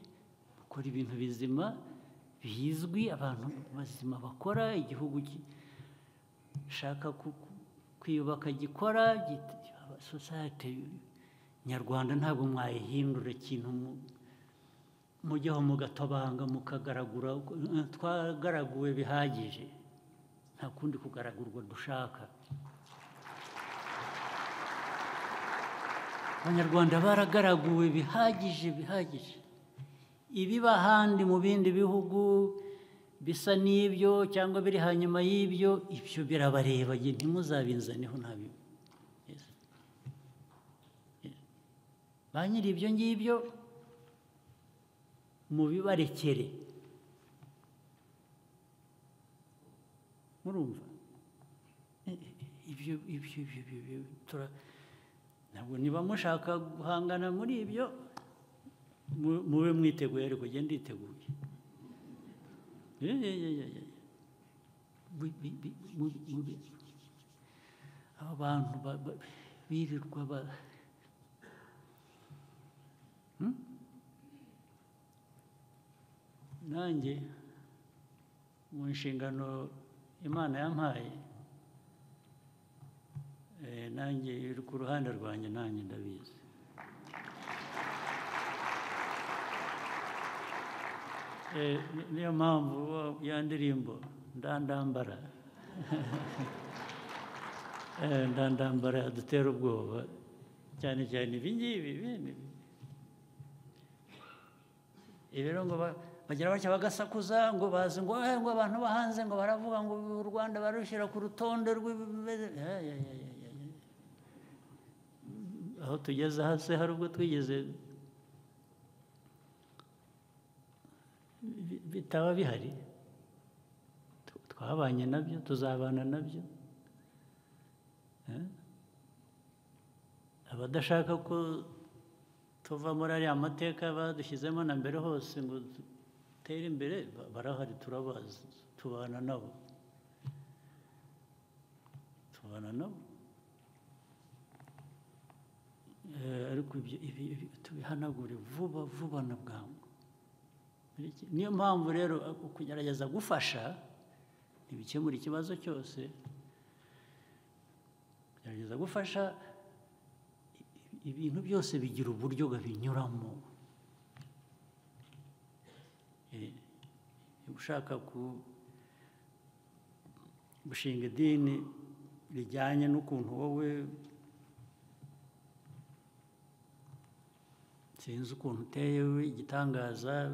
mukora ibintu bizima bizwi, abantu bazima bakora, igihugu gishaka kwiyubaka gikora. Society nyarwanda ntabwo mwayihindura ikintu mujyaho mugatobanga mukagaragura. Twagaraguwe bihagije, nta kundi kugaragurwa dushaka. Abanyarwanda baragaraguwe bihagije bihagije. Ibiba ahandi mu bindi bihugu bisa n'ibyo cyangwa biri hanyuma y'ibyo, ibyo birabareba, ntimuzabinzaneho ntabyo. Ba nyiri ibyo ngibyo mubibarekere. Murumva ibyo ibyo ibyo ntabwo niba mushaka guhangana muri ibyo mube mwiteguye, ariko njye nditeguye. Aba bantu birirwa nanjye mu nshingano Imana yampaye, nanjye iri ku ruhande rwanjye, nanjye ndabizi. Niyo mpamvu ya ndirimbo ndandambara ndandambara yadutera ubwoba cyane cyane ibi ngibi. Rero ngo bagira batya bagasakuza ngo bazi ngo ngo abantu bahanze ngo baravuga ngo u Rwanda barushyira ku rutonde rw'ibimeze. Aho tugeze hasi hari ubwo twigeze bitaba bihari, twabanye nabyo, tuzabana nabyo. Abadashaka ko tuva muri ariya mateka badushyizemo na mbere hose ngo dutere imbere barahari, turabazi, tubana nabo, tubana nabo. Ariko ibi tubihanagure vuba vuba na bwangu. Niyo mpamvu rero kugerageza gufasha ntibikemura ikibazo cyose. Kugerageza gufasha ibintu byose bigira uburyo binyuramo. Ushaka gushinga idini rijyanye n'ukuntu wowe sinzi ukuntu uteye igitangaza,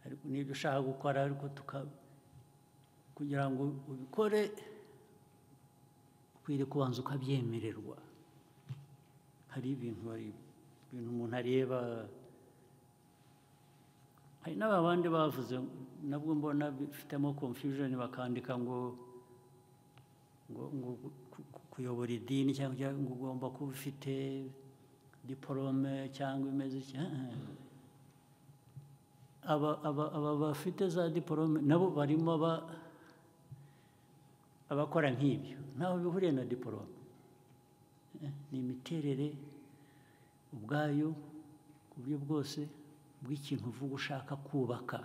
ariko n'ibyo ushaka gukora, ariko kugira ngo ubikore ukwiriye kubanza ukabyemererwa. Hari ibintu umuntu areba. Hari n'abandi bavuze nabwo mbona bifitemo confusion, bakandika ngo ngo kuyobora idini cyangwa ngo ugomba kuba ufite diporome cyangwa imeze. Aba bafite za diporome nabo barimo abakora nk'ibyo, ntaho bihuriye na diporome. Ni imiterere ubwayo ku buryo bwose bw'ikintu uvuga ushaka kubaka,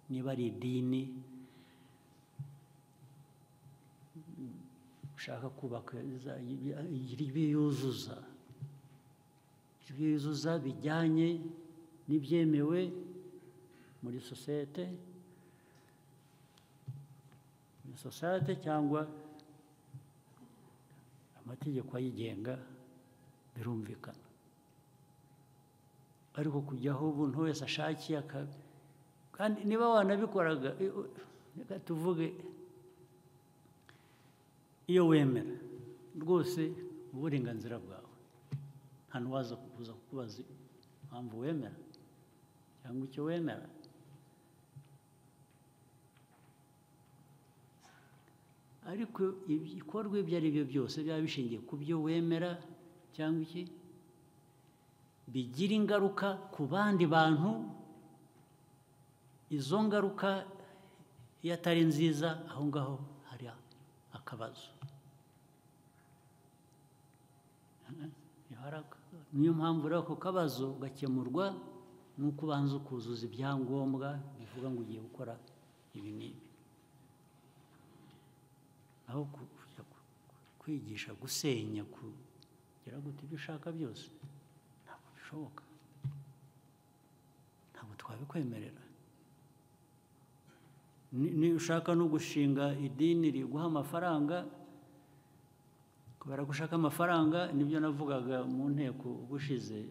niba ari idini ushaka kubaka ibyo yuzuza, ibyo yuzuza bijyanye n'ibyemewe muri sosiyete, cyangwa amategeko ayigenga, birumvikana. Ariko kujyaho umuntu wese ashakiye, kandi niba wanabikoraga, reka tuvuge iyo wemera rwose uburenganzira bwawe, nta n'uwaza kuza kukubaza impamvu wemera cyangwa icyo wemera. Ariko ibikorwa ibyo ari byo byose byaba bishingiye ku byo wemera cyangwa iki, bigira ingaruka ku bandi bantu, izo ngaruka iyo atari nziza, aho ngaho hari akabazo. Niyo mpamvu rero ako kabazo gakemurwa nuko ubanza ukuzuza ibyangombwa bivuga ngo ugiye gukora ibi n'ibi. Aho kwigisha gusenya, kugera gute ibyo ushaka byose, ntabwo bishoboka, ntabwo twabikwemerera. Niba ushaka no gushinga idini riguha amafaranga, kubera ko ushaka amafaranga, nibyo navugaga mu nteko ubushize,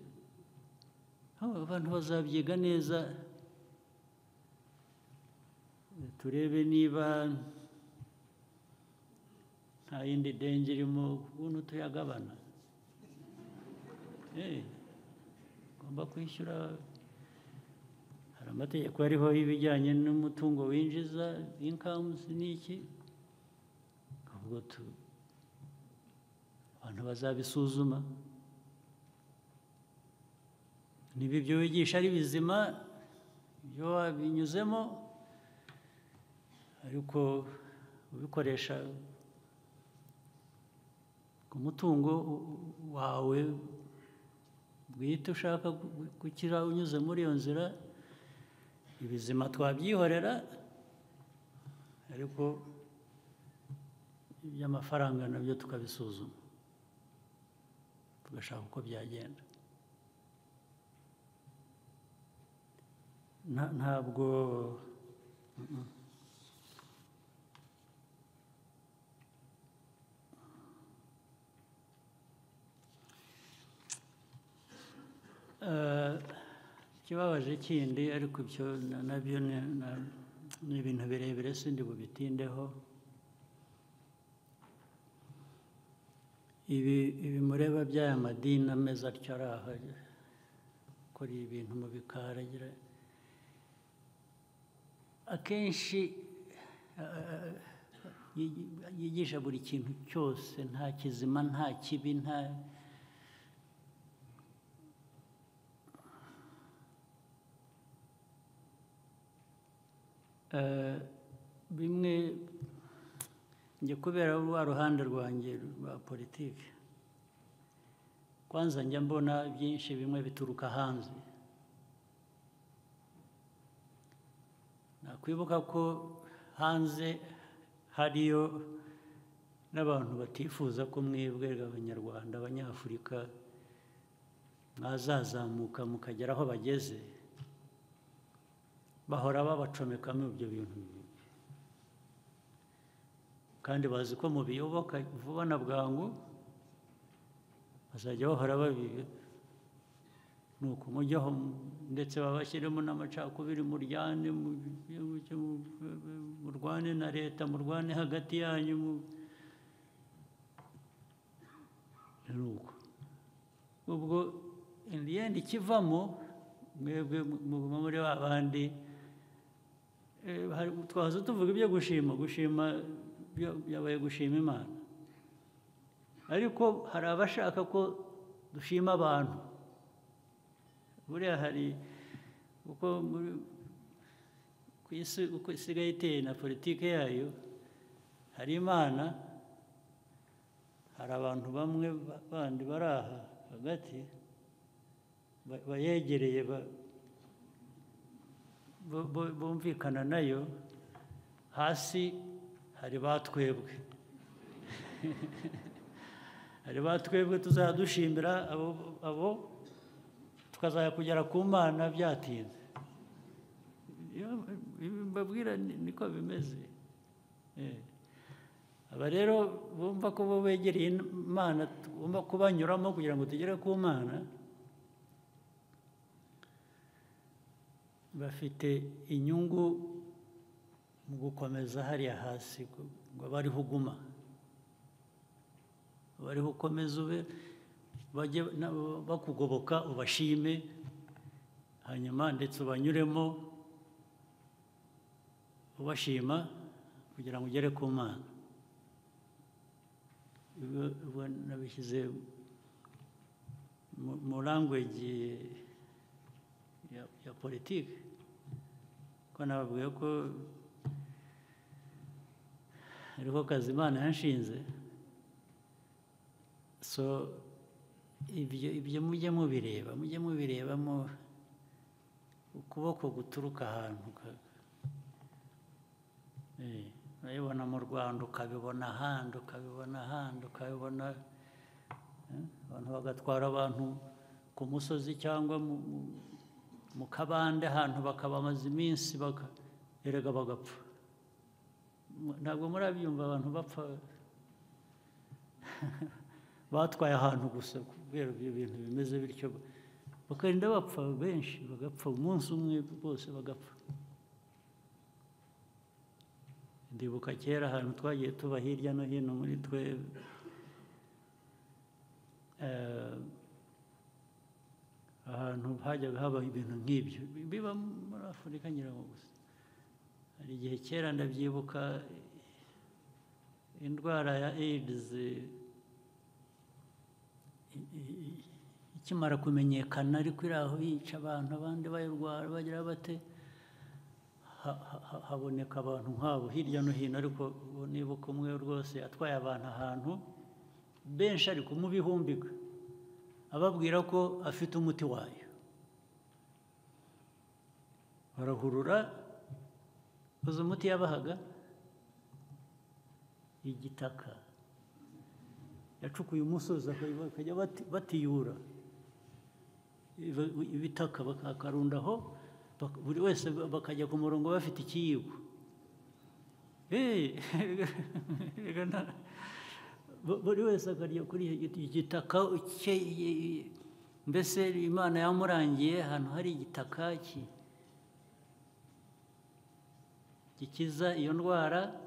abantu bazabyiga neza, turebe niba nta yindi denge irimo, ukuntu tuyagabana. Ugomba kwishyura, hari amategeko ariho y'ibijyanye n'umutungo winjiza, incomes n'iki, ubwo abantu bazabisuzuma. Niba ibyo wigisha ari bizima, ibyo wabinyuzemo, ariko ubikoresha ku mutungo wawe bwite ushaka gukira unyuze muri iyo nzira, ibizima twabyihorera, ariko iby'amafaranga nabyo tukabisuzuma, tugashaka uko byagenda. Ntabwo ikibabaje kindi, ariko ibyo nabyo ni ibintu birebire, sindi bubitindeho. Ibi mureba by'aya madini ameze atyo ari aha, akora ibintu mu bikari, akenshi yigisha buri kintu cyose, nta kizima, nta kibi, nta bimwe. Njye kubera rwa ruhande rwanjye rwa politiki, kwanza njya mbona byinshi bimwe bituruka hanze. Nakwibuka ko hanze hariyo n'abantu batifuza ko mwebwe Abanyarwanda, Abanyafurika mwazazamuka mukagera aho bageze, bahora babacomekamo ibyo bintu, kandi bazi ko mubiyoboka vuba na bwangu, bazajya bahora babibi. Nuko mujyaho ndetse babashyiremo n'amacakubiri, muryane, murwane na leta, murwane hagati yanyu, nuko ubwo in the end ikivamo mwebwe muguma muri ba bandi. Twaza tuvuga ibyo gushima, gushima byabaye gushima Imana, ariko hari abashaka ko dushima abantu. Buriya hari uko ku isi uko isigaye iteye na politike yayo, hari Imana, hari abantu bamwe bandi bari aha hagati bayegereye, bumvikana nayo, hasi hari batwebwe. Hari ba twebwe tuzadushimira abo tukazajya kugera ku Mana byatinze. Mbabwira niko bimeze. Aba rero bumva ko bo begereye Imana, tugomba kubanyuramo kugira ngo tugere ku Mana, bafite inyungu mu gukomeza hariya hasi ngo bariho uguma, bariho ukomeza ube, bajye bakugoboka ubashime, hanyuma ndetse ubanyuremo ubashima kugira ngo ugere ku Mana. Nabishyize mu language ya politiki, ko nababwiye ko ariko kazi Imana yanshinze. So ibyo mujye mubireba, mujye mubirebamo ukuboko guturuka ahantu. Urabibona mu Rwanda, ukabibona ahandi, ukabibona ahandi, ukabibona abantu bagatwara abantu ku musozi cyangwa mu kabande ahantu bakabamaza iminsi erega bagapfa. Ntabwo murabyumva abantu bapfa batwaye ahantu gusa kubera ibyo bintu bimeze bityo, bakarinda bapfa benshi, bagapfa umunsi umwe bose bagapfa. Ndibuka kera ahantu twagiye tuba hirya no hino muri twe, ahantu hajyaga haba ibintu nk'ibyo biba muri Afurika ngira ngo gusa. Hari igihe kera ndabyibuka indwara ya AIDS ikimara kumenyekana, ariko iri aho yica abantu, abandi bayirwara bagira bate, haboneka abantu nk'abo hirya no hino. Ariko nibuka umwe rwose atwaye abantu ahantu benshi, ariko mu bihumbika, ababwira ko afite umuti wayo. Barahurura, uzi umuti yabahaga? Igitaka. Yacukuye umusozi bakajya batiyura ibitaka bakakarundaho, buri wese bakajya ku murongo bafite ikiyiko. Buri wese akarya kuri igitaka mbese Imana yamurangiye ahantu hari igitaka gikiza iyo ndwara.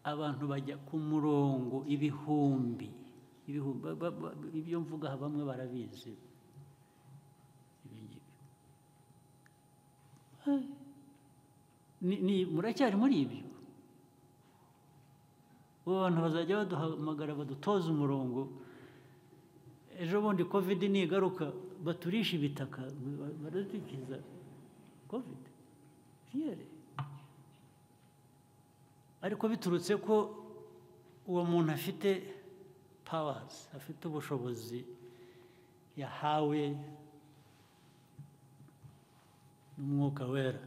Abantu bajya ku murongo ibihumbi, ibyo mvuga bamwe barabizi. Muracyari muri ibyo? Ubu abantu bazajya baduhamagara badutoza umurongo. Ejo bundi COVID nigaruka baturisha ibitaka, baradukiza COVID. Ariko biturutse ko uwo muntu afite powers, afite ubushobozi yahawe n'Umwuka Wera.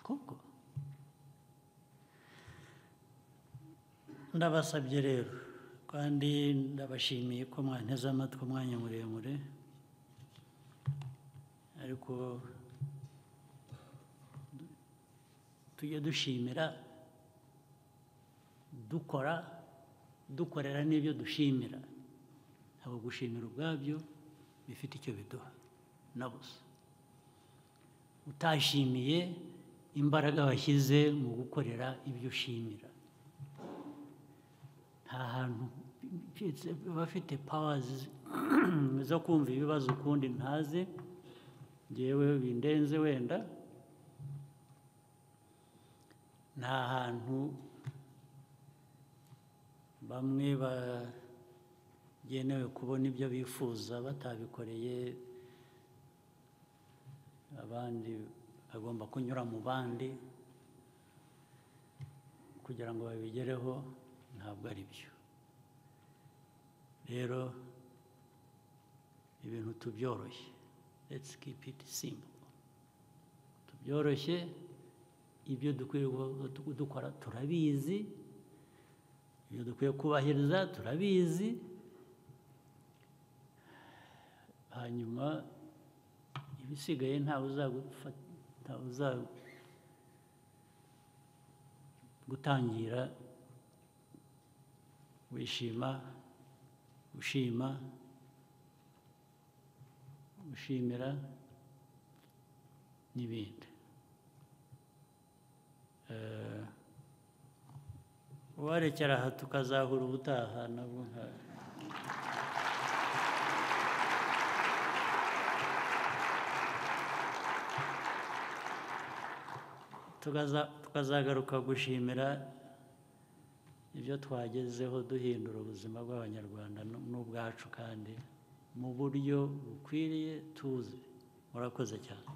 Koko ndabasabye rero, kandi ndabashimiye ko mwanteze amatwi umwanya muremure, ariko tujye dushimira dukora, dukorera n'ibyo dushimira. Ntabwo gushimira ubwabyo bifite icyo biduha na busa. Utashimiye imbaraga washyize mu gukorera ibyo ushimira, nta hantu bafite powers zo kumva ibibazo ukundi ntazi, ngewe bindenze wenda. Nta hantu bamwe bagenewe kubona ibyo bifuza batabikoreye, abandi bagomba kunyura mu bandi kugira ngo babigereho, ntabwo ari byo. Rero ibintu tubyoroshye, let's keep it simple, tubyoroshye. Ibyo dukwiye dukora turabizi, ibyo dukwiye kubahiriza turabizi, hanyuma ibisigaye ntawe uzagutangira. Wishima, ushima, ushimira n'ibindi. Uwarekera aha tukazahura ubutaha nabwo nka tukazagaruka gushimira ibyo twagezeho duhindura ubuzima bw'Abanyarwanda n'ubwacu kandi mu buryo bukwiriye tuzi. Murakoze cyane.